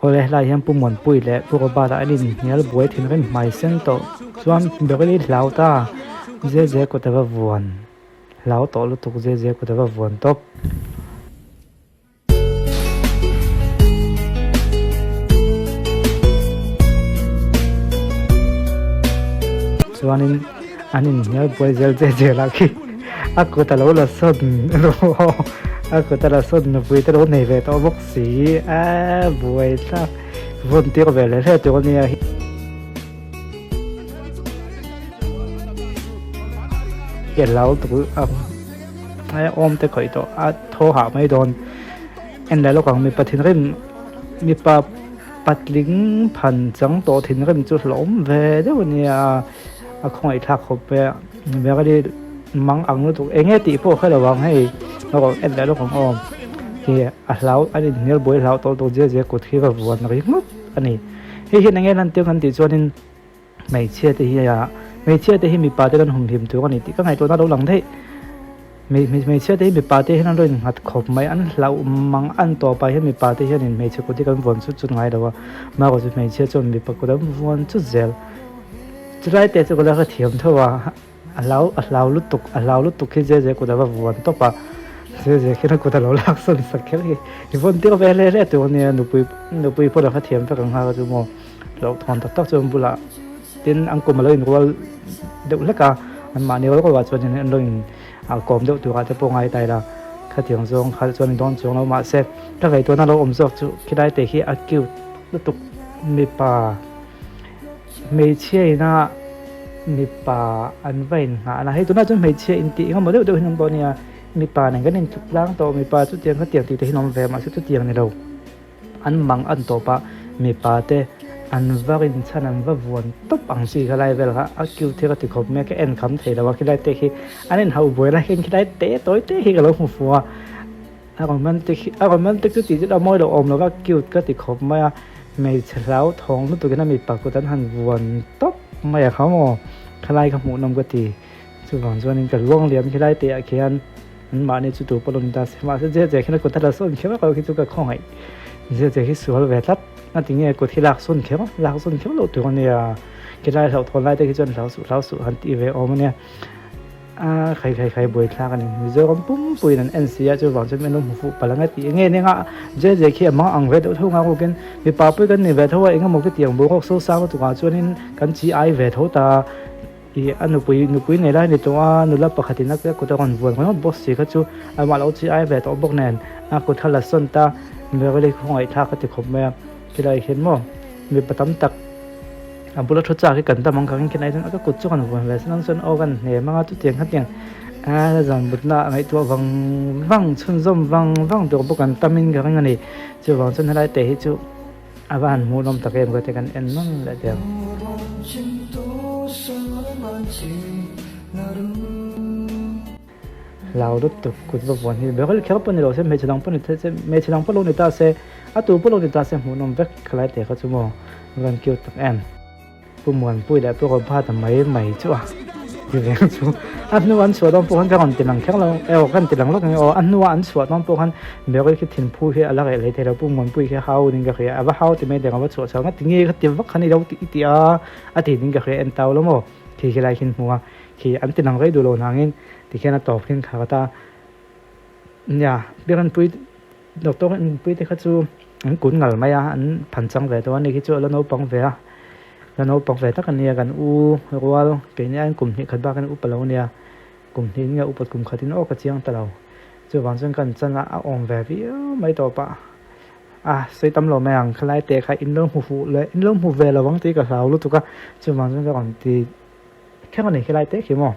Awle helai hian Pu Muanpui leh Pu Robert-a an inhnial buai thinrim hmai sen tawh chuan Beryl-i hlau ta Zeze kut a va vuan hlau tawh lutuk Zeze kut a va vuan tawp. Chuanin an inhnial buai zel che zel a khi a kut a lo la sawn a kut a la sawn nupui te lo nei ve tawh bawk si a buai thlak vawn tir ve leh hle tur ania. Ke hlau tur ang a awm te khawih tawh a thaw hah mai dawn en leh lawk ang mipa thinrim mipa patling phan chang tawh thinrim chu hlawm ve deuh a nia a khawngaih thlak khawp mai a Beryl-i mang ang lutuk eng nge tih pawh a hre lo ang hei erawh en leh lawk ang aw khi a hlau a inhnial buai hlau tawh lutuk zia zia kut hi va vuan ringawt a ni hei hian eng nge lan tir kan tih chuanin. Hmeichhia te hi a hmeichhia te hi mipa te kan humhim tur a ni tih ka ngaihtuahna a lo lang daih. Hmeichhia te hi mipa te hian an lo innghat khawp mai, an hlauh mang an tawpah hian mipa te hianin hmeichhe kut hi kan vuan chut chut ngai lo a, mahrawh chu hmeichhia chuan mipa kut an vuan chut zel. Chulai te chu ka la hrethiam tho a, a hlau a hlau lutuk a hlau lutuk hi zia zia kut a va vuan tawp a, zia zia khian a kut a lo lak sawn sak kher hi i vawn tir ve hle hle tur a nia nupui nupui pawh la hrethiam vek ang nghal a chu maw. Hlauhthawn tak tak chu an bulah tin an kum a lo inrual deuh hlek a, an mahni rual rual ah chuan an lo in kawm deuh turah te pawh ngai ta ila khatiang zawng kha chuan in dawn chuang lo mahse ka ngaihtuahna lo awm zawk chu khilai te hi a cute lutuk mipa hmeichhia ina mipa an va inngah na hei tunah chuan hmeichhia intih engemaw deuh deuh hi an awm tawh a nia mipa nen kan intluk tlang tawh mipa chutiang khatiang tih te hi an awm ve mahse chutiang ni lo. An mang an tawp a, mipa te an va rinchhan an va vuan tawp ang chi kha lai vel kha a cute hi ka ti khawp mai a, ka en kham thei lo a khilai te khi an inhauh buai lai hian khilai te tawi te hi ka lo hmu fuh a, a romantic hi a romantic chu tih chu a mawi lo awm lo va cute ka ti khawp mai a, hmeichhe hlauthawng lutuk in a mipa kut an han vuan tawp mai a kha maw khalai kha hmuhnawm ka ti chuvang chuanin ka luang liam khilai te ah khian. An mahni chu tu pawh lo ni ta se mahse zia zia khian a kut a la sawn kher a khi chu ka khawngaih zia zia khi sual ve tlat a ti nge kut hi lak sawn kher lak sawn kher loh tur a nia khilai hlauhthawn lai te khi chuan hlau suh hlau suh han tih ve awm a nia a khai khai khai buai thlak a ni Mizoram pumpuiin an en si a chuvang chuan min lo hmu fuh palh ang e tih nge nia nga zia zia khi a mang ang ve deuh tho nga rukin mipa pawh kan ni ve tho a engemaw ka tih ang boruak so sang lutuk ah chuanin kan chi ai ve tho ta. Ih a nupui nupui nei lai a ni tawh a, nula pakhatin a kut a rawn vuan ringawt bawk si kha chu amah lo chi ai ve tawh bawk nen a kut kha la sawn ta Beryl-i khawngaih thlak a ti khawp mai a, khilai hian maw mipa tam tak a bula thu chak hi kan tam ang kha khin ai chuan a ka kut chu a rawn vuan ve sawn ang chuan aw kan hnem ang a chutiang khatiang a zan mutna ah ngaihtuah vang vang chhunzawm vang vang tur bawk an tamin ka ring a ni chuvang chuan helai te hi chu. A va han hmuhnawm tak em ka ti kan en nawm leh der. Hlau lutuk kut va vuan hi Beryl kher pawh ni lo se hmeichhe dang pawh ni thei se hmeichhe dang pawh lo ni ta se a tu pawh lo ni ta se hmuhnawm vek khalai teh kha chu maw va han cute tak em. Pu Muanpui leh Pu Robert a mai mai chu a ti ve ang chu. A hnu an chhuah dawn pawh khan ka rawn ti lang kher lo emaw ka rawn ti lang lawk ang e aw. A hnua an chhuah dawn pawh khan Beryl khi thinphu hi a la reh leh thei lo. Pu Muanpui khi hau ding ka hria a va hau ti mai deng a va chhuah chhuah ngat ti nge ka ti vak khan i lo ti i ti a a ti ding ka hria en tau lo maw khi khi lai khin hmu a khi an ti lang rei duh lo nangin ti khian a tawp khin kha ta nia Biakanpui Doctor nupui te kha chu an kun ngal mai a, an phan chang ve tawh a ni khi chu a la naupang ve a, la naupang ve tak a nia kan u rual keini aiin kum hnih khat bak in upa lo a nia, kum hnih in nge upat kum khat in aw ka chiang ta lo, chuvang chuan kan chan a a awm ve viau mai tawp a, a sawi tam lo mai ang khalai te kha in lo hmu fuh leh in lo hmu ve lo ang tih ka hlau lutuk a, chuvang chuan ka rawn ti kher a ni khilai te khi maw.